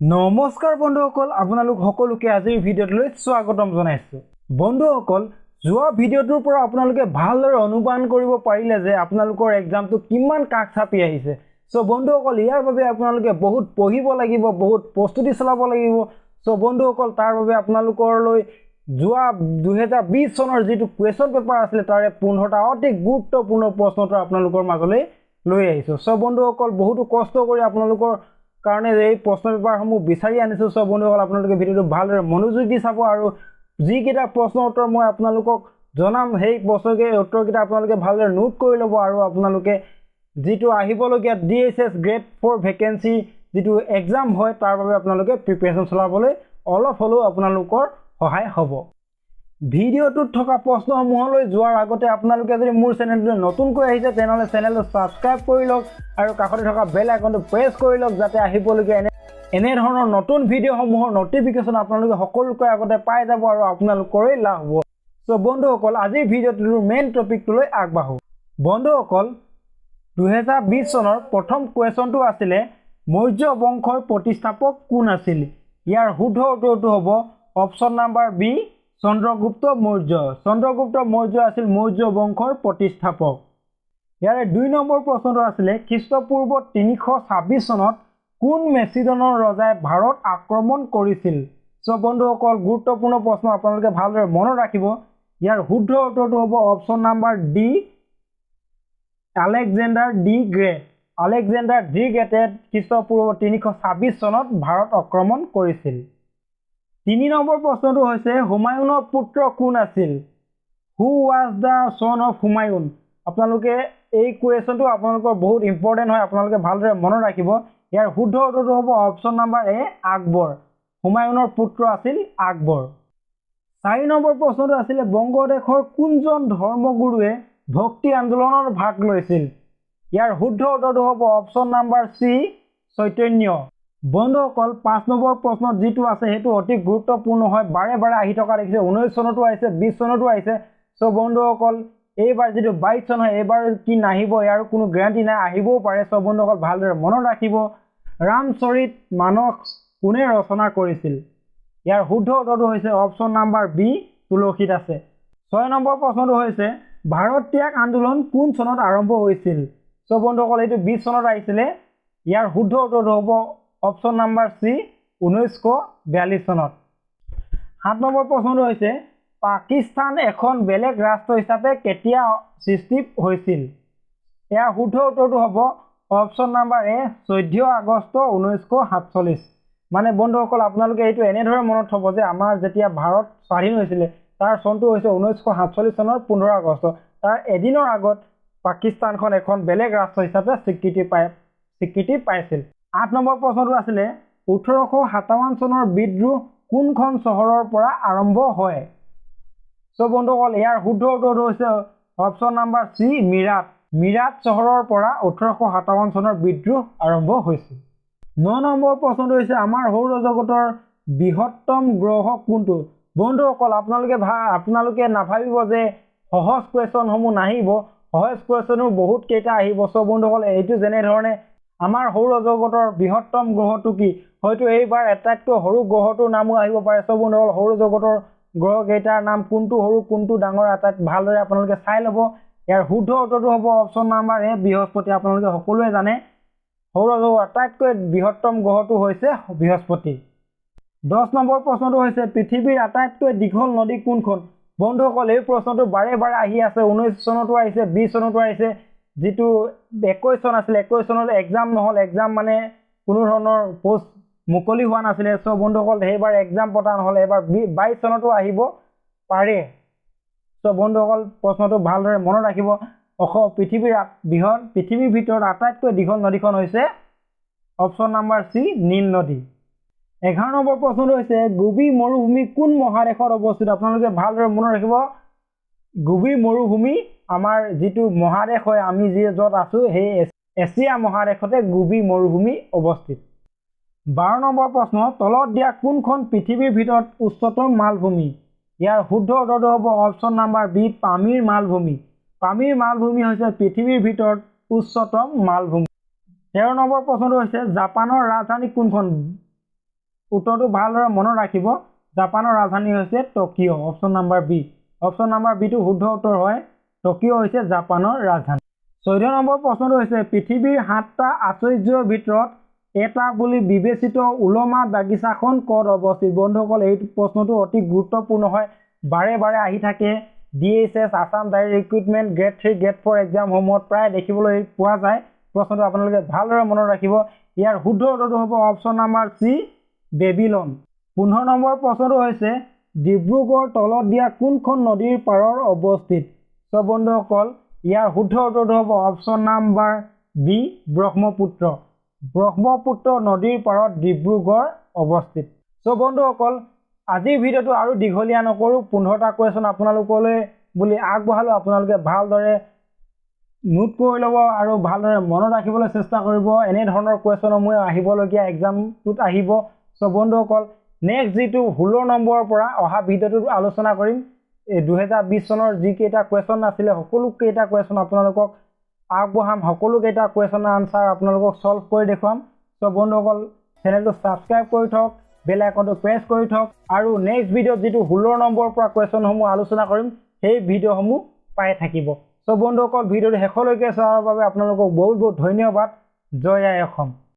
নমস্কাৰ বন্ধুসকল, আপোনালোক সকলোকে আজিৰ ভিডিঅ'টোলৈ স্বাগতম জনাইছোঁ। বন্ধুসকল, যোৱা ভিডিঅ'টোৰ পৰা আপোনালোকে ভালদৰে অনুমান কৰিব পাৰিলে যে আপোনালোকৰ এক্সামটো কিমান কাষ চাপি আহিছে। চ' বন্ধুসকল, ইয়াৰ বাবে আপোনালোকে বহুত পঢ়িব লাগিব, বহুত প্ৰস্তুতি চলাব লাগিব। চ' বন্ধুসকল, তাৰ বাবে আপোনালোকলৈ যোৱা 2020 চনৰ যিটো কুৱেশ্যন পেপাৰ আছিলে, তাৰে 15টা অতি গুৰুত্বপূৰ্ণ প্ৰশ্ন উত্তৰ আপোনালোকৰ মাজলৈ লৈ আহিছোঁ। চ' বন্ধুসকল, বহুতো কষ্ট কৰি আপোনালোকৰ কাৰণে এই প্ৰশ্ন পেপাৰসমূহ বিচাৰি আনিছোঁ। চ' বন্ধুসকল, আপোনালোকে ভিডিঅ'টো ভালদৰে মনোযোগ দি চাব আৰু যিকেইটা প্ৰশ্ন উত্তৰ মই আপোনালোকক জনাম, সেই প্ৰশ্ন উত্তৰকেইটা আপোনালোকে ভালদৰে নোট কৰি ল'ব আৰু আপোনালোকে যিটো আহিবলগীয়া ডিএইচএছ গ্ৰেড 4 ভেকেঞ্চি যিটো এক্সাম হয়, তাৰ বাবে আপোনালোকে প্ৰিপেৰেশ্যন চলাবলৈ অলপ হ'লেও আপোনালোকৰ সহায় হ'ব। ভিডিঅ'টোত থকা প্ৰশ্নসমূহলৈ যোৱাৰ আগতে আপোনালোকে যদি মোৰ চেনেলটোলৈ নতুনকৈ আহিছে, তেনেহ'লে চেনেলটো ছাবস্ক্ৰাইব কৰি লওক আৰু কাষতে থকা বেল আইকনটো প্ৰেছ কৰি লওক, যাতে আহিবলগীয়া এনেধৰণৰ নতুন ভিডিঅ'সমূহৰ ন'টিফিকেশ্যন আপোনালোকে সকলোতকৈ আগতে পাই যাব আৰু আপোনালোকৰেই লাভ হ'ব। চ' বন্ধুসকল, আজিৰ ভিডিঅ'টোৰ মেইন টপিকটোলৈ আগবাঢ়োঁ। বন্ধুসকল, 2020 চনৰ প্ৰথম কুৱেশ্যনটো আছিলে, মৌৰ্য বংশৰ প্ৰতিষ্ঠাপক কোন আছিল? ইয়াৰ শুদ্ধ উত্তৰটো হ'ব option number B, Chandragupta Maurya. Chandragupta Maurya আছিল মৌৰ্য বংশৰ প্ৰতিষ্ঠাপক। ইয়াৰে 2 নম্বৰ প্ৰশ্নটো আছিলে, খ্ৰীষ্টপূৰ্ব 326 চনত কোন মেচিডনৰ ৰজাই ভাৰত আক্ৰমণ কৰিছিল? চ' বন্ধুসকল, গুৰুত্বপূৰ্ণ প্ৰশ্ন, আপোনালোকে ভালদৰে মনত ৰাখিব। ইয়াৰ শুদ্ধ উত্তৰটো হ'ব option number D, Alexander the great. Alexander দি গ্ৰেটে খ্ৰীষ্টপূৰ্ব 326 চনত ভাৰত আক্ৰমণ কৰিছিল। 3 নম্বৰ প্ৰশ্নটো হৈছে, হুমায়ুনৰ পুত্ৰ কোন আছিল? Who was the son of Humayun? আপোনালোকে এই কুৱেশ্যনটো আপোনালোকৰ বহুত ইম্পৰ্টেণ্ট হয়, আপোনালোকে ভালদৰে মনত ৰাখিব। ইয়াৰ শুদ্ধ উত্তৰটো হ'ব অপশ্যন নাম্বাৰ এ, আকবৰ। হুমায়ুনৰ পুত্ৰ আছিল আকবৰ। 4 নম্বৰ প্ৰশ্নটো আছিলে, বংগদেশৰ কোনজন ধৰ্মগুৰুৱে ভক্তি আন্দোলনত ভাগ লৈছিল? ইয়াৰ শুদ্ধ উত্তৰটো হ'ব অপশ্যন নাম্বাৰ চি, চৈতন্য। বন্ধুসকল, 5 নম্বৰ প্ৰশ্নত যিটো আছে সেইটো অতি গুৰুত্বপূৰ্ণ হয়, বাৰে বাৰে আহি থকা দেখিছে। 19 চনতো আহিছে, 20 চনতো আহিছে। চ' বন্ধুসকল, এইবাৰ যিটো 22 চন হয়, এইবাৰ কি নাহিব ইয়াৰ কোনো গেৰাণ্টি নাই, আহিবও পাৰে। চ' বন্ধুসকল, ভালদৰে মনত ৰাখিব। ৰামচৰিত মানস কোনে ৰচনা কৰিছিল? ইয়াৰ শুদ্ধ উত্তৰটো হৈছে অপশ্যন নাম্বাৰ বি, তুলসীদাসে। 6 নম্বৰ প্ৰশ্নটো হৈছে, ভাৰত ত্যাগ আন্দোলন কোন চনত আৰম্ভ হৈছিল? চ' বন্ধুসকল, এইটো 20 চনত আহিছিলে। ইয়াৰ শুদ্ধ উত্তৰটো হ'ব অপশ্যন নাম্বাৰ চি, 1942 চনত। 7 নম্বৰ প্ৰশ্নটো হৈছে, পাকিস্তান এখন বেলেগ ৰাষ্ট্ৰ হিচাপে কেতিয়া সৃষ্টি হৈছিল? ইয়াৰ শুদ্ধ উত্তৰটো হ'ব অপশ্যন নাম্বাৰ এ, 14 আগষ্ট 1947। মানে বন্ধুসকল, আপোনালোকে এইটো এনেদৰে মনত থ'ব যে আমাৰ যেতিয়া ভাৰত স্বাধীন হৈছিলে, তাৰ চনটো হৈছে 1947 চনৰ 15 আগষ্ট। তাৰ এদিনৰ আগত পাকিস্তানখন এখন বেলেগ ৰাষ্ট্ৰ হিচাপে স্বীকৃতি পাইছিল। 8 নম্বৰ প্ৰশ্নটো আছিলে, 1857 চনৰ বিদ্ৰোহ কোনখন চহৰৰ পৰা আৰম্ভ হয়? চ' বন্ধুসকল, ইয়াৰ শুদ্ধ উত্তৰটো হৈছে option number C, Meerut. Meerut চহৰৰ পৰা 1857 চনৰ বিদ্ৰোহ আৰম্ভ হৈছিল। 9 নম্বৰ প্ৰশ্নটো হৈছে, আমাৰ সৌৰজগতৰ বৃহত্তম গ্ৰহ কোনটো? বন্ধুসকল, আপোনালোকে নাভাবিব যে সহজ কুৱেশ্যনসমূহ নাহিব, সহজ কুৱেশ্যনো বহুত কেইটা আহিব। চ' বন্ধুসকল, এইটো যেনেধৰণে আমাৰ সৌৰজগতৰ বৃহত্তম গ্ৰহটো কি, হয়তো এইবাৰ আটাইতকৈ সৰু গ্ৰহটোৰ নামো আহিব পাৰে। চ' বন্ধুসকল, সৌৰজগতৰ গ্ৰহকেইটাৰ নাম কোনটো সৰু কোনটো ডাঙৰ আটাইত ভালদৰে আপোনালোকে চাই ল'ব। ইয়াৰ শুদ্ধ উত্তৰটো হ'ব অপশ্যন নাম্বাৰ এ, বৃহস্পতি। আপোনালোকে সকলোৱে জানে সৌৰজগতৰ আটাইতকৈ বৃহত্তম গ্ৰহটো হৈছে বৃহস্পতি। 10 নম্বৰ প্ৰশ্নটো হৈছে, পৃথিৱীৰ আটাইতকৈ দীঘল নদী কোনখন? বন্ধুসকল, এই প্ৰশ্নটো বাৰে বাৰে আহি আছে, 19 চনতো আহিছে, 20 চনতো আহিছে। যিটো 21 চন আছিলে, 21 চনত এক্সাম নহ'ল, এক্সাম মানে কোনো ধৰণৰ পষ্ট মুকলি হোৱা নাছিলে। চ' বন্ধুসকল, সেইবাৰ এক্সাম পতা নহ'ল, এইবাৰ 22 চনতো আহিব পাৰে। চ' বন্ধুসকল, প্ৰশ্নটো ভালদৰে মনত ৰাখিব। পৃথিৱীৰ বৃহৎ, পৃথিৱীৰ ভিতৰত আটাইতকৈ দীঘল নদীখন হৈছে অপশ্যন নাম্বাৰ চি, নীল নদী। 11 নম্বৰ প্ৰশ্নটো হৈছে, গোবি মৰুভূমি কোন মহাদেশত অৱস্থিত? আপোনালোকে ভালদৰে মনত ৰাখিব, গোবি মৰুভূমি আমাৰ যিটো মহাদেশ হয়, আমি যি য'ত আছোঁ সেই এছিয়া মহাদেশতে গোবি মৰুভূমি অৱস্থিত। 12 নম্বৰ প্ৰশ্ন, তলত দিয়া কোনখন পৃথিৱীৰ ভিতৰত উচ্চতম মালভূমি? ইয়াৰ শুদ্ধ উত্তৰটো হ'ব অপশ্যন নাম্বাৰ বি, পামীৰ মালভূমি। পামীৰ মালভূমি হৈছে পৃথিৱীৰ ভিতৰত উচ্চতম মালভূমি। 13 নম্বৰ প্ৰশ্নটো হৈছে, জাপানৰ ৰাজধানী কোনখন? উত্তৰটো ভালদৰে মনত ৰাখিব, জাপানৰ ৰাজধানী হৈছে Tokyo. Option number B. Option number বিটো শুদ্ধ উত্তৰ হয়। টকিঅ' হৈছে জাপানৰ ৰাজধানী। 14 নম্বৰ প্ৰশ্নটো হৈছে, পৃথিৱীৰ 7টা আশ্চৰ্যৰ ভিতৰত এটা বুলি বিবেচিত ওলমা বাগিচাখন ক'ত অৱস্থিত? বন্ধুসকল, এই প্ৰশ্নটো অতি গুৰুত্বপূৰ্ণ হয়, বাৰে বাৰে আহি থাকে। DHS, Assam direct recruitment, grade 3, grade 4 এক্সামসমূহত প্ৰায় দেখিবলৈ পোৱা যায়। প্ৰশ্নটো আপোনালোকে ভালদৰে মনত ৰাখিব। ইয়াৰ শুদ্ধ উত্তৰটো হ'ব option number C, Babylon. 15 number প্ৰশ্নটো হৈছে, ডিব্ৰুগড় তলত দিয়া কোনখন নদীৰ পাৰৰ অৱস্থিত? বন্ধুসকল, ইয়াৰ শুদ্ধ উত্তৰটো হ'ব option number B, Brahmaputra. Brahmaputra নদীৰ পাৰত ডিব্ৰুগড় অৱস্থিত। বন্ধুসকল, আজিৰ ভিডিঅ'টো আৰু দীঘলীয়া নকৰোঁ। 15টা কুৱেশ্যন আপোনালোকলৈ বুলি আগবঢ়ালোঁ। আপোনালোকে ভালদৰে নোট কৰি ল'ব আৰু ভালদৰে মনত ৰাখিবলৈ চেষ্টা কৰিব। এনেধৰণৰ কুৱেশ্যনসমূহে আহিবলগীয়া এক্সামটোত আহিব। বন্ধুসকল, নেক্সট যিটো 16 নম্বৰৰ পৰা অহা ভিডিঅ'টোত আলোচনা কৰিম। এই 2020 চনৰ যিকেইটা কুৱেশ্যন আছিলে সকলোকেইটা কুৱেশ্যন আপোনালোকক আগবঢ়াম, সকলোকেইটা কুৱেশ্যনৰ আনচাৰ আপোনালোকক ছল্ভ কৰি দেখুৱাম। বন্ধুসকল, চেনেলটো ছাবস্ক্ৰাইব কৰি থওক, বেল আইকনটো প্ৰেছ কৰি থওক আৰু নেক্সট ভিডিঅ'ত যিটো 16 নম্বৰৰ পৰা কুৱেশ্যনসমূহ আলোচনা কৰিম সেই ভিডিঅ'সমূহ পাই থাকিব। বন্ধুসকল, ভিডিঅ'টো শেষলৈকে চোৱাৰ বাবে আপোনালোকক বহুত বহুত ধন্যবাদ। জয় আই অসম।